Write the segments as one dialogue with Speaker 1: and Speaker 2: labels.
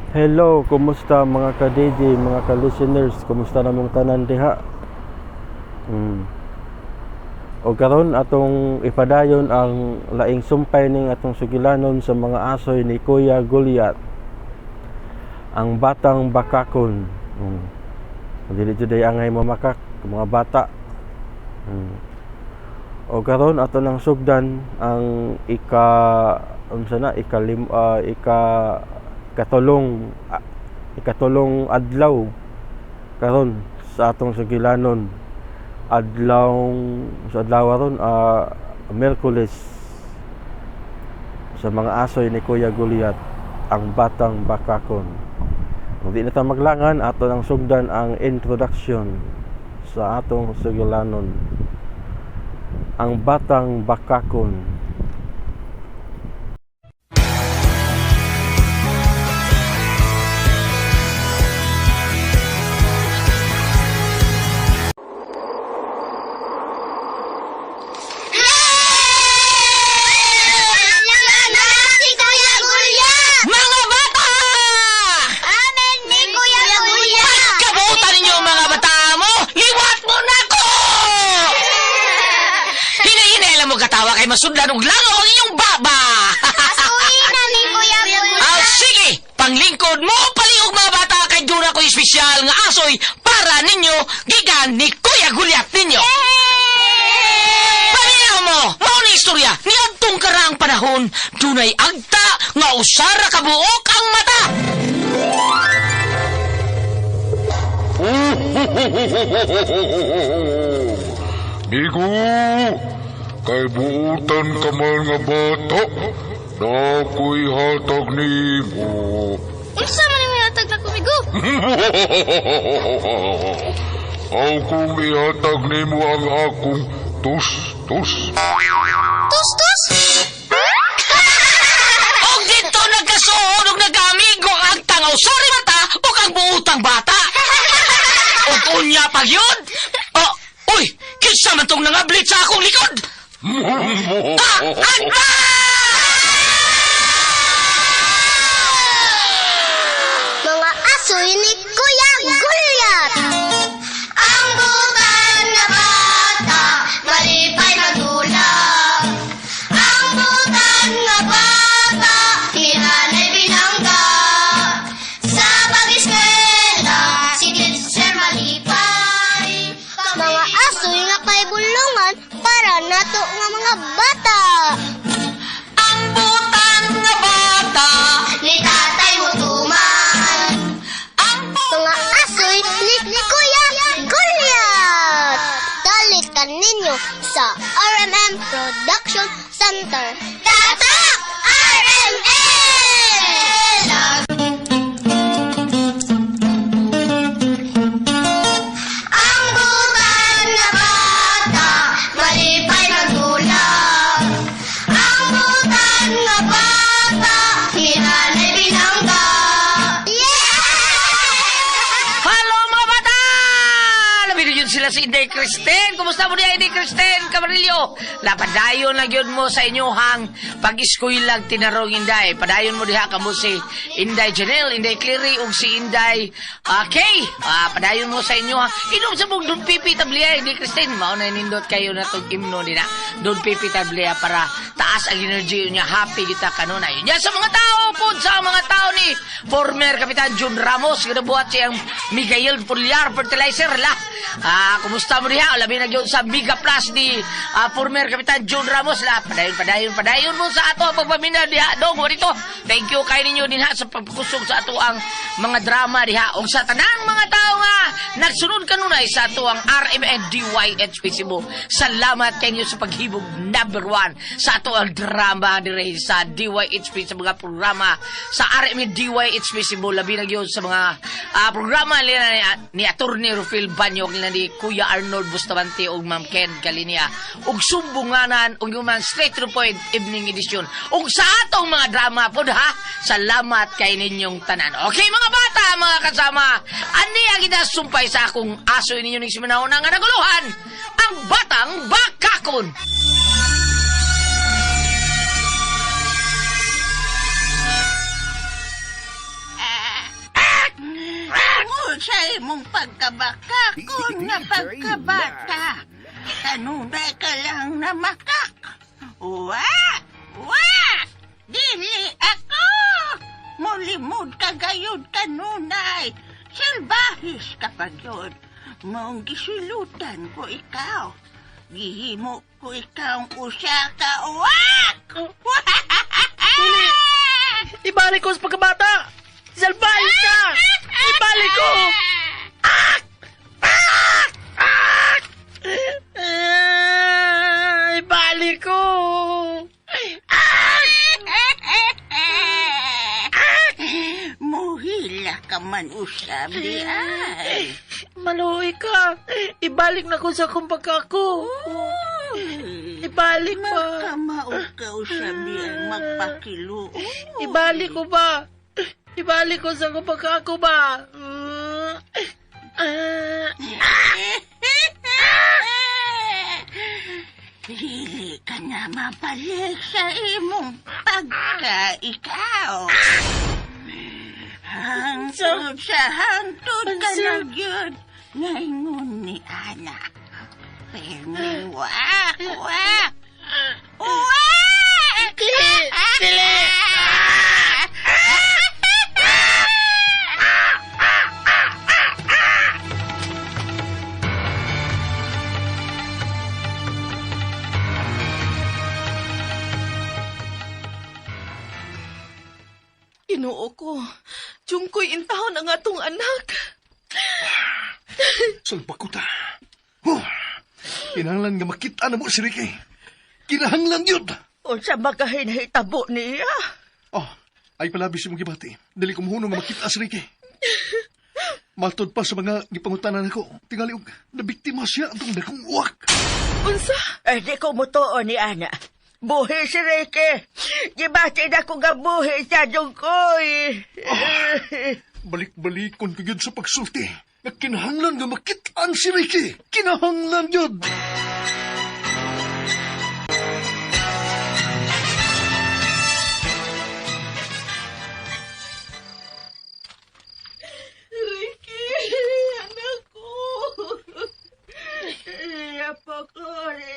Speaker 1: Hello, kumusta mga ka-DJ, mga ka-listeners, kumusta namong tanan diha? O karon atong ipadayon ang laing sumpay ning atong sugilanon sa mga asoy ni Kuya Goliath. Ang batang bakakon. Dili jud ay angay mamakak mga bata. O karon ato nang sugdan ang ika unsa na ikalim ika katulong ikatulong adlaw karon sa atong sugilanon, adlaw sa adlaw ron, Miyerkules, sa mga asoy ni Kuya Goliath, ang batang bakakon. Kung di na ta maglangan, ato nang sugdan ang introduction sa atong sugilanon, ang batang bakakon.
Speaker 2: Si Kuya Goliath!
Speaker 3: Mga bata!
Speaker 2: Amen ni Kuya Goliath!
Speaker 3: Kabutan ninyo mga bata mo! Liwat mo na ko! Hinahinay mo katawa kay masudlan og langaw ang inyong baba!
Speaker 2: Asuhin na ni Kuya Goliath!
Speaker 3: Ah, sige! Panglingkod mo, palihog mga bata kay duna ko espesyal nga asoy para ninyo gikan ni Kuya Goliath ninyo! Paminaw mo! Mao ni istorya niadtong karaang panahon, dunay agta nga usara ka buok ang mata!
Speaker 4: Migo, kay buutan ka man nga bata, na ako'y hatag nimo.
Speaker 2: Unsa man yung hatag na kumigo?
Speaker 4: Aw kung ihatag nimo ang akong tus-tus.
Speaker 2: Tus tus!
Speaker 3: Og dito nagkasuod og nagkaamigo ang agtang usari mata ug ang buutang bata. Og unya pag yun. Oh, uy, kinsa man tong nangablit sa akong likod? Ah, agta!
Speaker 2: Mga asoy ni Kuya Goliath! Ang butan na bata, malipay magula. Ang butan na bata, hinanay binangga. Sa pag-eskwela, si teacher malipay. Mga asoy nga kay bulungan para nato nga mga bata.
Speaker 3: Ang butan nga bata,
Speaker 2: Ni tatay mo tuman.
Speaker 3: ang
Speaker 2: Mga asoy ni Kuya Goliath! Dalit ka ninyo sa RMM Production Center. Tatak! RMM! Ang butan na bata, malipay magdula. Ang butan na bata, hinanay binangga. Yeah!
Speaker 3: Hello mga bata! Labi na yun sila si Inday Kristen. Kumusta mo niya, Inday Kristen Camarillo? Lapadayon lang yun mo sa inyuhang pag-iskuylag tinarong Inday. Padayon mo diha kamo si Inday Janelle, Inday Cleary, ug si Inday Kay. Padayon mo sa inyo ha. Inom sa mong Don Pipi Tablia, Inday Kristen. Mao na nindot kayo na tong imno nila. Don Pipi Tablia para taas ang energy niya. Happy kita kanunay. Yun yan sa mga tao po, sa mga tao ni former Kapitan Jun Ramos. Ginabuhat siyang Miguel Pulyar Fertilizer la. Kumusta mo diha? Labi na gyud sa Mega Plus ni former Kapitan Jun Ramos la. Padayon, padayon, padayon mo sa ato ang pagpaminaw diha. Dong, dito. Thank you kay ninyo dinha sa pagkusog sa ato ang mga drama diha. Og sa tanang mga tao nga nagsunod kanunay sa ato ang RMN DYHP Cebu. Salamat kayo sa paghibog number 1 sa ato ang drama dire sa DYHP sa mga programa sa RMN DYHP Cebu. Labi na gyud sa mga programa nila ni Attorney Rufil Banyo, nila ni Kuya Arnold Bustamante ug Ma'am Ken Galinia ug sumbunganan ug human straight to the point evening edition ug sa atong mga drama pod ha. Salamat kay ninyong tanan. Okay mga bata, mga kasama, ani ang kita sumpay sa akong aso ninyo ning simanahon nga naguluhan, ang batang bakakon.
Speaker 5: imong pagkabakakon nga pagkabata. Kanunay ka lang na makak. Wa! Wa! Dili ako! Mulimod ka gayud kanunay. Salbahis ka pa gyud. Maong gisilutan ko ikaw. Gihimo ko ikaw usa ka uwak!
Speaker 3: Dili! Ibalik ko sa pagkabata! Salbahis ka! Ibalik ko! Ah! Ah! Ah! Ah! Ibalik ko!
Speaker 5: Muhila ka man usab di ay.
Speaker 3: Maluoy ka. Ibalik na ko sa akong pagkako. Ibalik pa.
Speaker 5: Makamao ka usab di ay magpakiluoy.
Speaker 3: Ibalik ko ba? Ibalik ko sa akong pagkako ba? Ah.
Speaker 5: Dili ka na mabalik sa imong pagka-ikaw. Hangtod sa hangtod ka na gyud ngayon ni Ana. Pero wak, wak, wak!
Speaker 3: Dili! Dili!
Speaker 6: Ginoo ko. Jungkoy intahon ang atong anak.
Speaker 7: Salbakuta. Oh, kinahanglan nga makita na mo si Ricky. Kinahanglan yun.
Speaker 5: Unsa magahinahitabo niya?
Speaker 7: Oh, ay palabi si mong gibati. Dili ko muhunong nga makita si Ricky. Matod pa sa mga gipangutanan ako, tingali og nabiktima siya atong dakong uwak.
Speaker 6: Unsa?
Speaker 5: Eh, di ko mutuo ni Ana. Buhi si Ricky. Gibati na ko nga buhi siya, Jungkoy.
Speaker 7: Balik-balikon ko yun sa pagsulti. Nga kinahanglan nga makitaan si Ricky. Kinahanglan yun.
Speaker 6: Ricky, anak ko.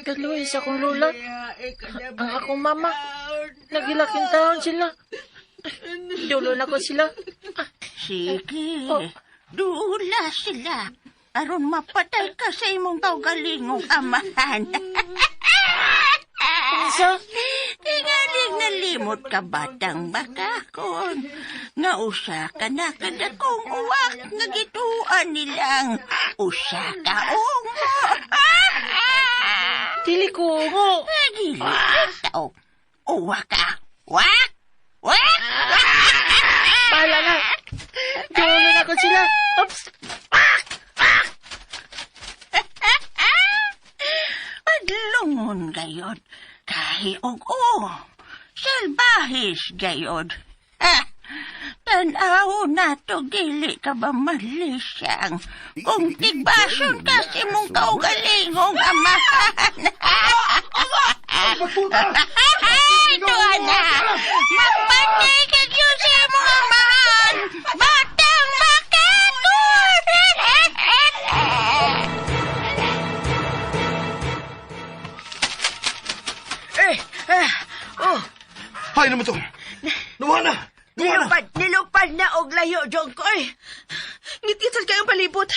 Speaker 3: Kagluoy sa akong lola. Ang akong mama. Nagilaking taon sila. Dulo na ko sila.
Speaker 5: Sige,
Speaker 3: Oh.
Speaker 5: dula sila. Aron mapatay ka sa imong kaugalingong amahan.
Speaker 3: Unsa?
Speaker 5: Tingaling nalimot ka batang bakakon. Nga usa ka na kadakong uwak nga gituan nilang usa ka ungo.
Speaker 3: Dili ko ungo.
Speaker 5: Dili tao. Uwak ka. Wak! Wak!
Speaker 3: Bahala na. Dulo na ko sila. Oops.
Speaker 5: Padlungon gayod. Kahi og o. Salbahis gayod. Ah, tanaw na to dili ka ba malisyang kung tigbason ka sa imong kaugalingong amahan. Ito na! Mapatay ka gyud sa imong amahan! Batang bakakon! Eh, ah, oh,
Speaker 7: Hay naman to. Nawa na. Nawa na.
Speaker 5: nilupad, nilupad na og layo, Jongkoy.
Speaker 6: Ngit-ngit sad kayong palibot.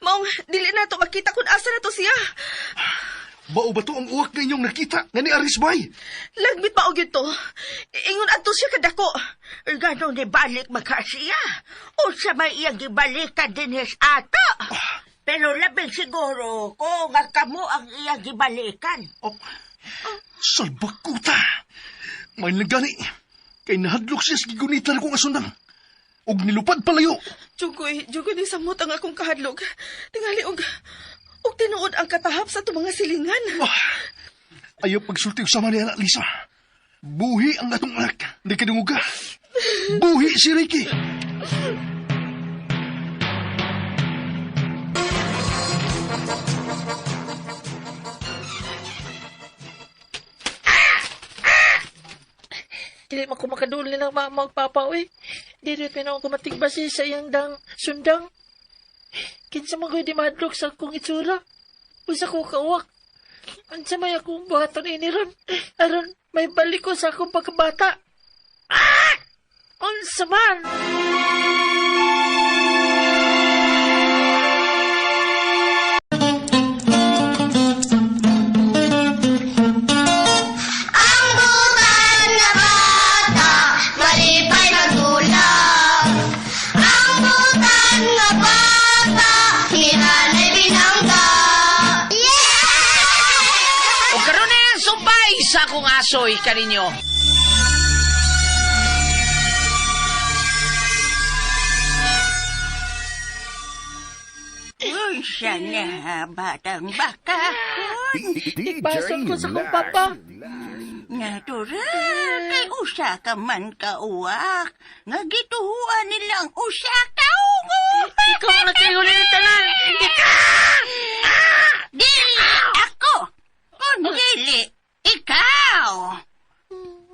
Speaker 6: Maong dili na to makita kung asa na to siya.
Speaker 7: Mao ba to ang uwak nga inyong nakita nga ni Aris Bay?
Speaker 6: Lagmit pa og yun to. Ingon adto siya kadako.
Speaker 5: Ganong nibalik magka siya. Unsa may iyang gibalikan dinhis ato. Pero labing siguro ko nga kamo ang iyang gibalikan.
Speaker 7: Oh, salbakuta. May gani. Kay nahadlok siya sa gigunitan akong asundang. Og nilupad palayo.
Speaker 6: Jungkoy, Jungkoy ni samot ang akong kahadlok. Tingali og og tinuod ang katahap sa atong mga silingan.
Speaker 7: Ayaw pagsulti og sama ni anak Lisa. Buhi ang atong anak. Di ka dungog ka. Buhi si Ricky.
Speaker 3: Dili man ko makaduli ng mama ug papa, uy. Dili pa na ako matigbasi sa iyang dang sundang.
Speaker 8: Kinsa man ko'y di mahadlok sa akong itsura. Usa ko kauwak. Unsa may akong buhaton ini ron? Aron may balik ko sa akong pagkabata. Ah! Unsa man?
Speaker 2: Ang butan nga bata, malipay magdula. Ang butan nga bata, hinanay binangga. Yeah!
Speaker 3: O karon na ang sumpay sa akong asoy kaninyo.
Speaker 5: Unsa na, batang bakakon.
Speaker 8: Ipason ko sa akong papa.
Speaker 5: Natural, kay usa ka man kauwak. Nga gituhuan nilang usa ka ungo.
Speaker 8: Ikaw ang nakahuli ng tanan. Ikaw!
Speaker 5: Dili ako, kundili ikaw.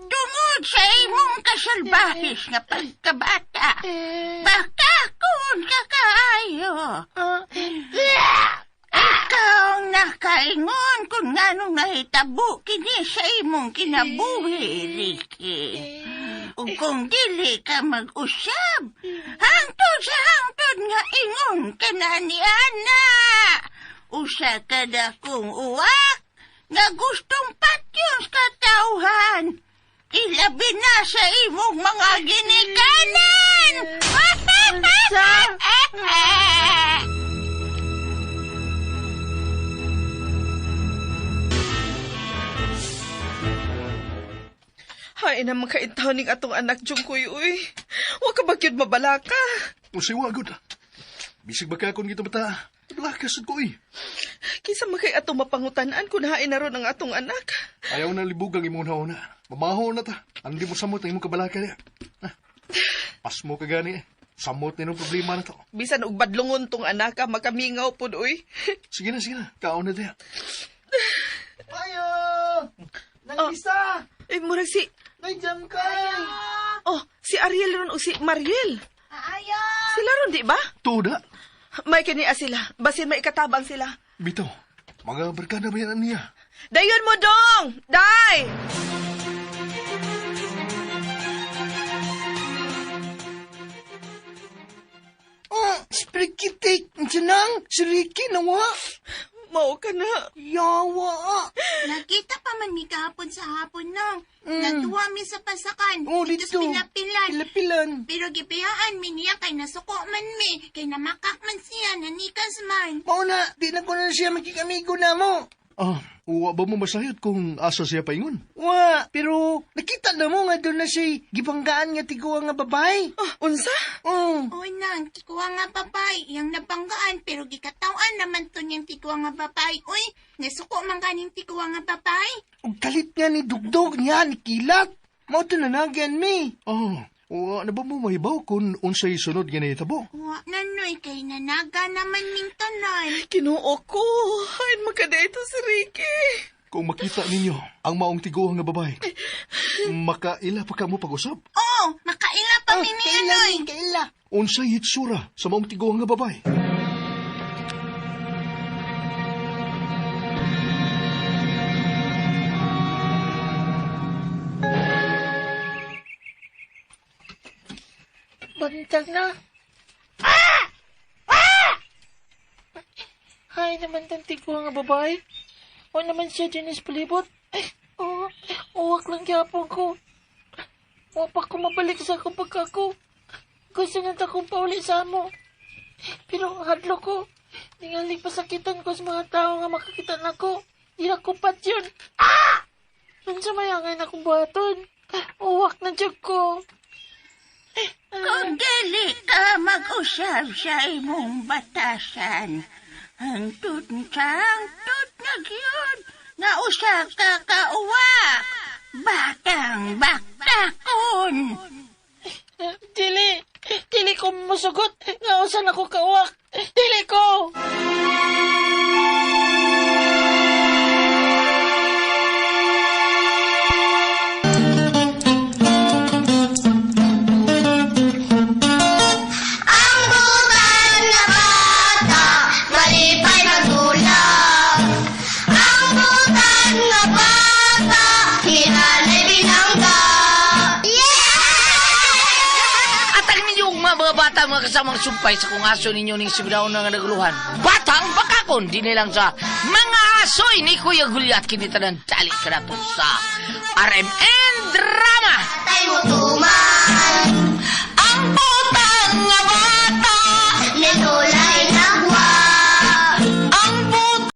Speaker 5: Tungod sa imong kasalbahis nga pagkabata, bakakon ka kaayo. Ikaw ang nakaingon kung nganong nahitabo kini sa imong kinabuhi, Ricky. Ug kung dili ka mag-usab, hangtod sa hangtod nga ingon ka na ni Ana. Usa ka dakong uwak nga gustong patyon sa katawhan. Ilabi na sa imong mga ginikanan!
Speaker 8: Unsa?
Speaker 6: Hay na makaintaw ning atong anak, Jungkoy, uy. Wa ka ba gyud mabalaka?
Speaker 7: Unsay wa gud. Bisig bakakon gito bata. Lakas ko eh.
Speaker 6: Kinsa man kay atong mapangutan-an kung hain na ron ang atong anak?
Speaker 7: Ayaw na libog ang imong nauna. Mamaho na ta. Andi mo samot ang imong kabalaka niya. Ah, pasmo ka gani eh. Samot ni nung problema na to.
Speaker 6: Bisan og badlongon tong anak ka, makamingaw pud uy.
Speaker 7: Sige na, sige na. Kaon na diya.
Speaker 9: Ayo! Nangisa!
Speaker 6: Eh, murag si
Speaker 9: Nandiyan kay!
Speaker 6: Oh, si Ariel ron o si Mariel.
Speaker 2: Ayo!
Speaker 6: Sila ron, di ba?
Speaker 7: Tuda.
Speaker 6: May kaniya sila. Basin may ikatabang sila.
Speaker 7: Bitaw. Mga barkada ba yan niya?
Speaker 6: Dayon mo dong! Day!
Speaker 9: Oh, sprikitik! Sinang! Si Ricky nawa!
Speaker 6: Mao ka na.
Speaker 9: Yawa!
Speaker 10: Nakita pa man mi kahapon sa hapon nang. Natuwa mi sa pasakan.
Speaker 9: Oh,
Speaker 10: Dito
Speaker 9: dito.
Speaker 10: sa pilapilan.
Speaker 9: Pilapilan.
Speaker 10: Pero gipiyaan mi niya kay nasuko man mi. Kay namakak man siya, nanikas man.
Speaker 9: Mao na, di na ko na siya magkikamigo na mo.
Speaker 7: Ah, uwa ba mo masayot kung asa siya paingon?
Speaker 9: Wa, pero nakita na mo nga doon na siya gibanggaan nga tiguang nga babae.
Speaker 6: Ah, unsa?
Speaker 9: Oh,
Speaker 10: O nang, tikuha nga babay. Yang nabanggaan, pero gikatawan naman to niyang tikuha nga babay. Uy, nasuko man kaning tikuha nga babay.
Speaker 9: ug kalit nga ni Dugdog niya ni Kilat. Mao to nanagyan mi.
Speaker 7: Ah, uwa na ba mo mahibaw kung unsay sunod nga nahitabo?
Speaker 10: Wa nanoy kay nanaga naman ming tanan.
Speaker 6: Kinuo ko. Hain makada ito si Ricky.
Speaker 7: Kung makita ninyo ang maong tiguang nga babae, makaila pa ka mo pag-usap.
Speaker 10: Oo, makaila pa mi niya
Speaker 9: kaila
Speaker 10: noy.
Speaker 9: mi, kaila.
Speaker 7: Unsay hitsura sa maong tiguang nga babae?
Speaker 8: Bantag na. Ah! Ah! Hay naman tang tigwa nga babae. O naman siya dyan is palibot. Ay, oh, uwak lang gyapon ko. Wa pa ko mabalik sa akong pagkako. Gusto na ta kong pauli sa amo. Pero hadlo ko. Tingali pasakitan ko sa mga tao nga makakita nako. Di na ko patyon. Ah! Unsa may angay na kong buhaton? Uwak na jud ko.
Speaker 5: Kung dili ka mag-usab sa imong batasan, hangtod sa hangtod na gyud nga usa ka kauwak. Batang baktakon.
Speaker 8: Dili! Dili ko musugot! Nga usan ako kawak! Dili ko!
Speaker 2: Ang butan nga bata,
Speaker 3: Basta mga kasamang sumpay sa kung aso ninyo ning sibidaw na nga naguluhan. Batang bakakon, di nilang sa mga asoy ni Kuya Gulyat kinitanan dali ka na to sa RMN Drama.